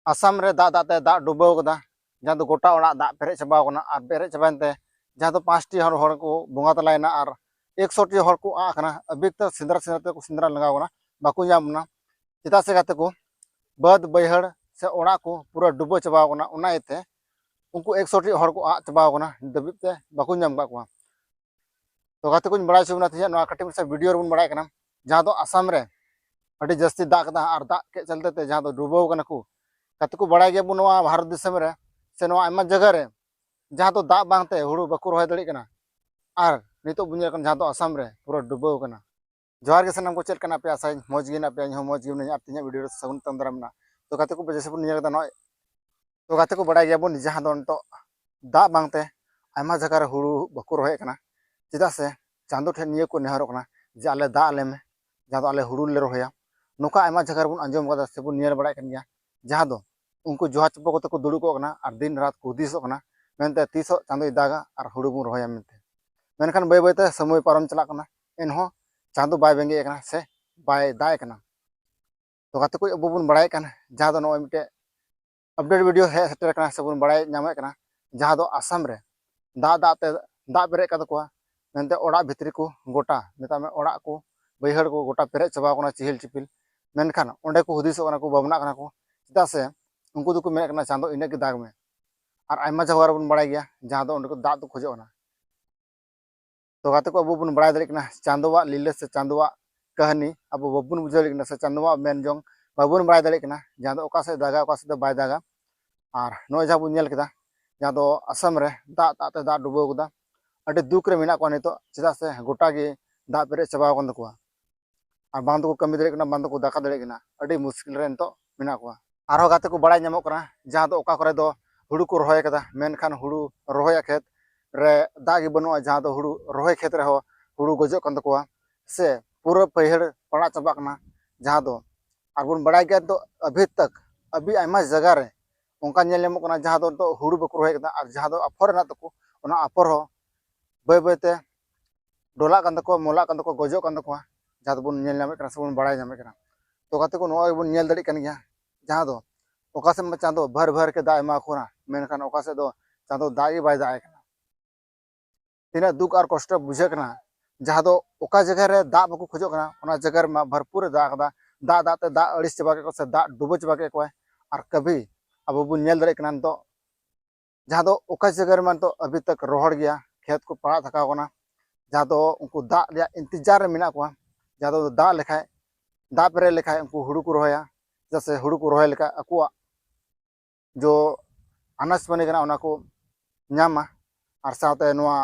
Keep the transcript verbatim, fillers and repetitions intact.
ᱟᱥᱟᱢ ᱨᱮ ᱫᱟᱜ ᱫᱟᱜ ᱛᱮ ᱫᱟᱜ ᱰᱩᱵᱟᱹᱣ ᱠᱟᱫᱟ, ᱡᱟᱦᱟᱸ ᱫᱚ ᱜᱚᱴᱟ ᱚᱲᱟᱜ ᱫᱟᱜ ᱯᱮᱨᱮᱡ ᱪᱟᱵᱟᱣ ᱠᱟᱱᱟ᱾ ᱟᱨ ᱯᱮᱨᱮᱡ ᱪᱟᱵᱟᱭᱮᱱ ᱛᱮ ᱡᱟᱦᱟᱸ ᱫᱚ ᱯᱟᱸᱪᱴᱤ ᱦᱚᱲ, ᱦᱚᱲ ᱠᱚ ᱵᱚᱸᱜᱟ ᱛᱟᱞᱟᱭᱮᱱᱟ ᱟᱨ ᱮᱠᱥᱚ ᱴᱤ ᱦᱚᱲ ᱠᱚ ᱟᱫ ᱟᱠᱟᱱᱟ᱾ ᱟᱹᱵᱤ ᱛᱮ ᱥᱮᱸᱫᱽᱨᱟ ᱥᱮᱸᱫᱽᱨᱟ ᱛᱮᱠᱚ ᱥᱮᱸᱫᱽᱨᱟ ᱞᱟᱸᱜᱟᱣ ᱠᱟᱱᱟ, ᱵᱟᱠᱚ ᱧᱟᱢ ᱮᱱᱟ᱾ ᱪᱮᱫᱟᱜ ᱥᱮ ᱜᱟᱛᱮ ᱠᱚ, ᱵᱟᱹᱫᱽ ᱵᱟᱹᱭᱦᱟᱹᱲ ᱥᱮ ᱚᱲᱟᱜ ᱠᱚ ᱯᱩᱨᱟᱹ ᱰᱩᱵᱟᱹ ᱪᱟᱵᱟᱣ ᱠᱟᱱᱟ, ᱚᱱᱟ ᱤᱭᱟᱹᱛᱮ ᱩᱱᱠᱩ ᱮᱠᱥᱚ ᱴᱤ ᱦᱚᱲ ᱠᱚ ᱟᱫ ᱪᱟᱵᱟᱣ ᱠᱟᱱᱟ, ᱱᱤᱛ ᱫᱷᱟᱹᱵᱤᱡ ᱛᱮ ᱵᱟᱠᱚ ᱧᱟᱢ ᱟᱠᱟᱫ ᱠᱚᱣᱟ᱾ ᱛᱚ ᱜᱟᱛᱮ ᱠᱚᱧ ᱵᱟᱲᱟᱭ ᱦᱚᱪᱚ ᱵᱚᱱᱟ ᱛᱮᱦᱮᱧᱟᱜ ᱱᱚᱣᱟ ᱠᱟᱹᱴᱤᱡ ᱢᱟᱪᱷᱟ ᱵᱷᱤᱰᱤᱭᱳ ᱨᱮᱵᱚᱱ ᱵᱟᱲᱟᱭ ᱠᱟᱱᱟ, ᱡᱟᱦᱟᱸ ᱫᱚ ᱟᱥᱟᱢ ᱨᱮ ᱟᱹᱰᱤ ᱡᱟᱹᱥᱛᱤ ᱫᱟᱜ ᱠᱮᱫᱟ ᱟᱨ ᱫᱟᱜ ᱠᱮᱫ ᱪᱟᱞᱛᱮ ᱛᱮ ᱡᱟᱦᱟᱸ ᱫᱚ ᱰᱩᱵᱟᱹᱣ ᱠᱟᱱᱟ ᱠᱚ᱾ ᱜᱟᱛᱮ ᱠᱚ, ᱵᱟᱲᱟᱭ ᱜᱮᱭᱟᱵᱚᱱ ᱱᱚᱣᱟ ᱵᱷᱟᱨᱚᱛ ᱫᱤᱥᱚᱢ ᱨᱮ ᱥᱮ ᱱᱚᱣᱟ ᱟᱭᱢᱟ ᱡᱟᱭᱜᱟ ᱨᱮ ᱡᱟᱦᱟᱸ ᱫᱚ ᱫᱟᱜ ᱵᱟᱝᱛᱮ ᱦᱩᱲᱩ ᱵᱟᱠᱚ ᱨᱚᱦᱚᱭ ᱫᱟᱲᱮᱭᱟᱜ ᱠᱟᱱᱟ᱾ ᱟᱨ ᱱᱤᱛᱚᱜ ᱵᱚᱱ ᱧᱮᱞ ᱠᱟᱱᱟ ᱡᱟᱦᱟᱸ ᱫᱚ ᱟᱥᱟᱢ ᱨᱮ ᱯᱩᱨᱟᱹ ᱰᱩᱵᱟᱹᱣ ᱠᱟᱱᱟ᱾ ᱡᱚᱦᱟᱨ ᱜᱮ ᱥᱟᱱᱟᱢ ᱠᱚ, ᱪᱮᱫ ᱞᱮᱠᱟ ᱢᱮᱱᱟᱜ ᱯᱮᱭᱟ? ᱟᱥᱟᱭᱟᱹᱧ ᱢᱚᱡᱽ ᱜᱮ ᱢᱮᱱᱟᱜ ᱯᱮᱭᱟ, ᱤᱧ ᱦᱚᱸ ᱢᱚᱡᱽ ᱜᱮ ᱢᱮᱱᱟᱹᱧᱟ᱾ ᱟᱨ ᱛᱮᱦᱮᱧᱟᱜ ᱵᱷᱤᱰᱤᱭᱳ ᱨᱮ ᱥᱟᱹᱜᱩᱱ ᱛᱮᱛᱟᱝ ᱫᱟᱨᱟᱢ ᱢᱮᱱᱟᱜᱼᱟ᱾ ᱛᱚ ᱜᱟᱛᱮ ᱠᱚ, ᱵᱟᱲᱟᱭ ᱜᱮᱭᱟᱵᱚᱱ ᱡᱟᱦᱟᱸ ᱫᱚ ᱱᱤᱛᱚᱜ ᱫᱟᱜ ᱵᱟᱝᱛᱮ ᱟᱭᱢᱟ ᱡᱟᱭᱜᱟ ᱨᱮ ᱦᱩᱲᱩ ᱵᱟᱠᱚ ᱨᱚᱦᱚᱭᱮᱫ ᱠᱟᱱᱟ᱾ ᱪᱮᱫᱟᱜ ᱥᱮ ᱪᱟᱸᱫᱚ ᱴᱷᱮᱱ ᱱᱤᱭᱟᱹ ᱠᱚ ᱱᱮᱦᱚᱨᱚᱜ ᱠᱟᱱᱟ ᱡᱮ ᱟᱞᱮ ᱫᱟᱜ ᱟᱞᱮ ᱢᱮ, ᱡᱟᱦᱟᱸ ᱫᱚ ᱟᱞᱮ ᱦᱩᱲᱩ ᱞᱮ ᱨᱚᱦᱚᱭᱟ᱾ ᱱᱚᱝᱠᱟ ᱟᱭᱢᱟ ᱡᱟᱭᱜᱟ ᱨᱮᱵᱚᱱ ᱟᱸᱡᱚᱢ ᱠᱟᱫᱟ ᱥᱮᱵᱚᱱ ᱧᱮᱞ ᱵᱟᱲᱟᱭᱮᱫ ᱠᱟᱱ ᱜᱮᱭᱟ, ᱡᱟᱦᱟᱸ ᱫᱚ ᱩᱱᱠᱩ ᱡᱚᱦᱟ ᱪᱚᱯᱚ ᱠᱚᱛᱮ ᱠᱚ ᱫᱩᱲᱩᱵ ᱠᱚᱜ ᱠᱟᱱᱟ ᱟᱨ ᱫᱤᱱ ᱨᱟᱛ ᱠᱚ ᱦᱩᱫᱤᱥᱚᱜ ᱠᱟᱱᱟ ᱢᱮᱱᱛᱮ ᱛᱤᱥᱚᱜ ᱪᱟᱸᱫᱚᱭ ᱫᱟᱜᱟ ᱟᱨ ᱦᱩᱲᱩ ᱵᱚᱱ ᱨᱚᱦᱚᱭᱟ ᱢᱮᱱᱛᱮ᱾ ᱢᱮᱱᱠᱷᱟᱱ ᱵᱟᱹᱭ ᱵᱟᱹᱭᱛᱮ ᱥᱚᱢᱚᱭ ᱯᱟᱨᱚᱢ ᱪᱟᱞᱟᱜ ᱠᱟᱱᱟ, ᱮᱱᱦᱚᱸ ᱪᱟᱸᱫᱚ ᱵᱟᱭ ᱵᱮᱸᱜᱮᱫ ᱠᱟᱱᱟ ᱥᱮ ᱵᱟᱭ ᱫᱟᱜ ᱮ ᱠᱟᱱᱟ᱾ ᱛᱚ ᱜᱟᱛᱮ ᱠᱚ, ᱟᱵᱚ ᱵᱚᱱ ᱵᱟᱲᱟᱭᱮᱫ ᱠᱟᱱ ᱡᱟᱦᱟᱸ ᱫᱚ ᱱᱚᱜᱼᱚᱭ ᱢᱤᱫᱴᱮᱡ ᱟᱯᱰᱮᱴ ᱵᱷᱤᱰᱤᱭᱳ ᱦᱮᱡ ᱥᱮᱴᱮᱨ ᱠᱟᱱᱟ ᱥᱮᱵᱚᱱ ᱵᱟᱲᱟᱭ ᱧᱟᱢᱮᱫ ᱠᱟᱱᱟ, ᱡᱟᱦᱟᱸ ᱫᱚ ᱟᱥᱟᱢ ᱨᱮ ᱫᱟᱜ ᱫᱟᱜ ᱛᱮ ᱫᱟᱜ ᱯᱮᱨᱮᱡ ᱠᱟᱫ ᱠᱚᱣᱟ ᱢᱮᱱᱛᱮ ᱚᱲᱟᱜ ᱵᱷᱤᱛᱨᱤ ᱠᱚ ᱜᱚᱴᱟ, ᱢᱮᱛᱟᱜ ᱢᱮ, ᱚᱲᱟᱜ ᱠᱚ ᱵᱟᱹᱭᱦᱟᱹᱲ ᱠᱚ ᱜᱚᱴᱟ ᱯᱮᱨᱮᱡ ᱪᱟᱵᱟᱣ ᱠᱟᱱᱟ ᱪᱤᱦᱤᱞ ᱪᱤᱯᱤᱞ᱾ ᱢᱮᱱᱠᱷᱟᱱ ᱚᱸᱰᱮ ᱠᱚ ᱦᱩᱫᱤᱥᱚᱜ ᱠᱟᱱᱟ ᱠᱚ, ᱵᱷᱟᱵᱽᱱᱟᱜ ᱠᱟᱱᱟ ᱠᱚ, ᱪᱮᱫᱟᱜ ᱥᱮ ᱩᱱᱠᱩ ᱫᱚᱠᱚ ᱢᱮᱱᱮᱫ ᱠᱟᱱᱟ ᱪᱟᱸᱫᱚ ᱤᱱᱟᱹᱜ ᱜᱮ ᱫᱟᱜᱽ ᱢᱮ᱾ ᱟᱨ ᱟᱭᱢᱟ ᱡᱟᱭᱜᱟ ᱨᱮᱵᱚᱱ ᱵᱟᱲᱟᱭ ᱜᱮᱭᱟ ᱡᱟᱦᱟᱸ ᱫᱚ ᱚᱸᱰᱮ ᱠᱚ ᱫᱟᱜ ᱫᱚ ᱠᱷᱚᱡᱚᱜ ᱠᱟᱱᱟ᱾ ᱛᱚ ᱜᱟᱛᱮ ᱠᱚ, ᱟᱵᱚ ᱵᱚᱱ ᱵᱟᱲᱟᱭ ᱫᱟᱲᱮᱭᱟᱜ ᱠᱟᱱᱟ ᱪᱟᱸᱫᱚᱣᱟᱜ ᱞᱤᱞᱟᱹ ᱥᱮ ᱪᱟᱸᱫᱚᱣᱟᱜ ᱠᱟᱹᱦᱱᱤ ᱟᱵᱚ ᱵᱟᱵᱚᱱ ᱵᱩᱡᱷᱟᱹᱣ ᱫᱟᱲᱮᱭᱟᱜ ᱠᱟᱱᱟ ᱥᱮ ᱪᱟᱸᱫᱚᱣᱟᱜ ᱢᱮᱱ ᱡᱚᱝ ᱵᱟᱵᱚᱱ ᱵᱟᱲᱟᱭ ᱫᱟᱲᱮᱭᱟᱜ ᱠᱟᱱᱟ, ᱡᱟᱦᱟᱸ ᱫᱚ ᱚᱠᱟ ᱥᱮᱫ ᱫᱟᱜᱟ, ᱚᱠᱟ ᱥᱮᱫ ᱫᱚ ᱵᱟᱭ ᱫᱟᱜᱟ᱾ ᱟᱨ ᱱᱚᱜᱼᱚᱭ ᱡᱟᱦᱟᱸ ᱵᱚᱱ ᱧᱮᱞ ᱠᱮᱫᱟ, ᱡᱟᱦᱟᱸ ᱫᱚ ᱟᱥᱟᱢ ᱨᱮ ᱫᱟᱜ ᱫᱟᱜ ᱛᱮ ᱫᱟᱜ ᱰᱩᱵᱟᱹᱣ ᱠᱮᱫᱟ, ᱟᱹᱰᱤ ᱫᱩᱠ ᱨᱮ ᱢᱮᱱᱟᱜ ᱠᱚᱣᱟ ᱱᱤᱛᱚᱜ, ᱪᱮᱫᱟᱜ ᱥᱮ ᱜᱚᱴᱟ ᱜᱮ ᱫᱟᱜ ᱯᱮᱨᱮᱡ ᱪᱟᱵᱟᱣ ᱟᱠᱟᱱ ᱛᱟᱠᱚᱣᱟ᱾ ᱟᱨ ᱵᱟᱝ ᱫᱚᱠᱚ ᱠᱟᱹᱢᱤ ᱫᱟᱲᱮᱭᱟᱜ ᱠᱟᱱᱟ, ᱵᱟᱝ ᱫᱚᱠᱚ ᱫᱟᱠᱟ ᱫᱟᱲᱮᱭᱟᱜ ᱠᱟᱱᱟ, ᱟᱹᱰᱤ ᱢᱩᱥᱠᱤᱞ ᱨᱮ ᱱᱤᱛᱚᱜ ᱢᱮᱱᱟᱜ ᱠᱚᱣᱟ᱾ ᱟᱨᱦᱚᱸ ᱜᱟᱛᱮ ᱠᱚ, ᱵᱟᱲᱟᱭ ᱧᱟᱢᱚᱜ ᱠᱟᱱᱟ ᱡᱟᱦᱟᱸ ᱫᱚ ᱚᱠᱟ ᱠᱚᱨᱮ ᱫᱚ ᱦᱩᱲᱩ ᱠᱚ ᱨᱚᱦᱚᱭ ᱠᱟᱫᱟ, ᱢᱮᱱᱠᱷᱟᱱ ᱦᱩᱲᱩ ᱨᱚᱦᱚᱭᱟᱜ ᱠᱷᱮᱛ ᱨᱮ ᱫᱟᱜ ᱜᱮ ᱵᱟᱹᱱᱩᱜᱼᱟ, ᱡᱟᱦᱟᱸ ᱫᱚ ᱦᱩᱲᱩ ᱨᱚᱦᱚᱭ ᱠᱷᱮᱛ ᱨᱮᱦᱚᱸ ᱦᱩᱲᱩ ᱜᱚᱡᱚᱜ ᱠᱟᱱ ᱛᱟᱠᱚᱣᱟ ᱥᱮ ᱯᱩᱨᱟᱹ ᱵᱟᱹᱭᱦᱟᱹᱲ ᱯᱟᱲᱟᱜ ᱪᱟᱵᱟᱜ ᱠᱟᱱᱟ᱾ ᱡᱟᱦᱟᱸ ᱫᱚ ᱟᱨ ᱵᱚᱱ ᱵᱟᱲᱟᱭ ᱜᱮᱭᱟ ᱱᱤᱛᱚᱜ ᱟᱹᱵᱷᱤ ᱛᱟᱠ ᱟᱹᱵᱷᱤ ᱟᱭᱢᱟ ᱡᱟᱭᱜᱟ ᱨᱮ ᱚᱱᱠᱟ ᱧᱮᱞ ᱧᱟᱢᱚᱜ ᱠᱟᱱᱟ ᱡᱟᱦᱟᱸ ᱫᱚ ᱱᱤᱛᱚᱜ ᱦᱩᱲᱩ ᱵᱟᱠᱚ ᱨᱚᱦᱚᱭ ᱠᱟᱫᱟ, ᱟᱨ ᱡᱟᱦᱟᱸ ᱫᱚ ᱟᱯᱷᱚᱨ ᱨᱮᱱᱟᱜ ᱛᱟᱠᱚ, ᱚᱱᱟ ᱟᱯᱷᱚᱨ ᱦᱚᱸ ᱵᱟᱹᱭ ᱵᱟᱹᱭᱛᱮ ᱰᱚᱞᱟᱜ ᱠᱟᱱ ᱛᱟᱠᱚᱣᱟ, ᱢᱚᱞᱟᱜ ᱠᱟᱱ ᱛᱟᱠᱚᱣᱟ, ᱜᱚᱡᱚᱜ ᱠᱟᱱ ᱛᱟᱠᱚᱣᱟ, ᱡᱟᱦᱟᱸ ᱫᱚᱵᱚᱱ ᱧᱮᱞ ᱧᱟᱢᱮᱫ ᱠᱟᱱᱟ ᱥᱮᱵᱚᱱ ᱵᱟᱲᱟᱭ ᱧᱟᱢᱮᱫ ᱠᱟᱱᱟ᱾ ᱛᱚ ᱜᱟᱛᱮ ᱠᱚ, ᱱᱚᱜᱼᱚᱭ ᱵᱚᱱ ᱧᱮᱞ ᱫᱟᱲᱮᱭᱟᱜ ᱠᱟᱱ ᱜᱮᱭᱟ, ᱡᱟᱦᱟᱸ ᱫᱚ ᱚᱠᱟ ᱥᱮᱫ ᱢᱟ ᱪᱟᱸᱫᱚ ᱵᱷᱟᱨ ᱵᱷᱟᱨ ᱜᱮ ᱫᱟᱜ ᱮᱢᱟ ᱠᱚ ᱠᱟᱱᱟ, ᱢᱮᱱᱠᱷᱟᱱ ᱚᱠᱟ ᱥᱮᱫ ᱫᱚ ᱪᱟᱸᱫᱚ ᱫᱟᱜ ᱜᱮ ᱵᱟᱭ ᱫᱟᱜ ᱟᱭ ᱠᱟᱱᱟ᱾ ᱛᱤᱱᱟᱹᱜ ᱫᱩᱠ ᱟᱨ ᱠᱚᱥᱴᱚ ᱵᱩᱡᱷᱟᱹᱜ ᱠᱟᱱᱟ, ᱡᱟᱦᱟᱸ ᱫᱚ ᱚᱠᱟ ᱡᱟᱭᱜᱟ ᱨᱮ ᱫᱟᱜ ᱵᱟᱠᱚ ᱠᱷᱚᱡᱚᱜ ᱠᱟᱱᱟ, ᱚᱱᱟ ᱡᱟᱭᱜᱟ ᱨᱮᱢᱟ ᱵᱷᱚᱨᱯᱩᱨ ᱮ ᱫᱟᱜ ᱟᱠᱟᱫᱟ᱾ ᱫᱟᱜ ᱫᱟᱜ ᱛᱮ ᱫᱟᱜ ᱟᱹᱲᱤᱥ ᱪᱟᱵᱟ ᱠᱮᱫ ᱠᱚᱣᱟ ᱥᱮ ᱫᱟᱜ ᱰᱩᱵᱟᱹ ᱪᱟᱵᱟ ᱠᱮᱫ ᱠᱚᱣᱟᱭ᱾ ᱟᱨ ᱠᱟᱹᱵᱷᱤ ᱟᱵᱚ ᱵᱚᱱ ᱧᱮᱞ ᱫᱟᱲᱮᱭᱟᱜ ᱠᱟᱱᱟ ᱱᱤᱛᱚᱜ, ᱡᱟᱦᱟᱸ ᱫᱚ ᱚᱠᱟ ᱡᱟᱭᱜᱟ ᱨᱮᱢᱟ ᱱᱤᱛᱚᱜ ᱟᱹᱵᱷᱤ ᱛᱟᱠ ᱨᱚᱦᱚᱲ ᱜᱮᱭᱟ, ᱠᱷᱮᱛ ᱠᱚ ᱯᱟᱲᱟᱜ ᱛᱷᱟᱠᱟᱣ ᱠᱟᱱᱟ, ᱡᱟᱦᱟᱸ ᱫᱚ ᱩᱱᱠᱩ ᱫᱟᱜ ᱨᱮᱭᱟᱜ ᱤᱱᱛᱮᱡᱟᱨ ᱨᱮ ᱢᱮᱱᱟᱜ ᱠᱚᱣᱟ, ᱡᱟᱦᱟᱸ ᱫᱚ ᱫᱟᱜ ᱞᱮᱠᱷᱟᱡ, ᱫᱟᱜ ᱯᱮᱨᱮᱡ ᱞᱮᱠᱷᱟᱡ ᱩᱱᱠᱩ ᱦᱩᱲᱩ ᱠᱚ ᱨᱚᱦᱚᱭᱟ, ᱪᱮᱫᱟᱜ ᱥᱮ ᱦᱩᱲᱩ ᱠᱚ ᱨᱚᱦᱚᱭ ᱞᱮᱠᱷᱟᱡ ᱟᱠᱚᱣᱟᱜ ᱡᱚ ᱟᱱᱟᱡᱽ ᱯᱟᱹᱱᱤ ᱠᱟᱱᱟ, ᱚᱱᱟ ᱠᱚ ᱧᱟᱢᱟ᱾ ᱟᱨ ᱥᱟᱶᱛᱮ ᱱᱚᱣᱟ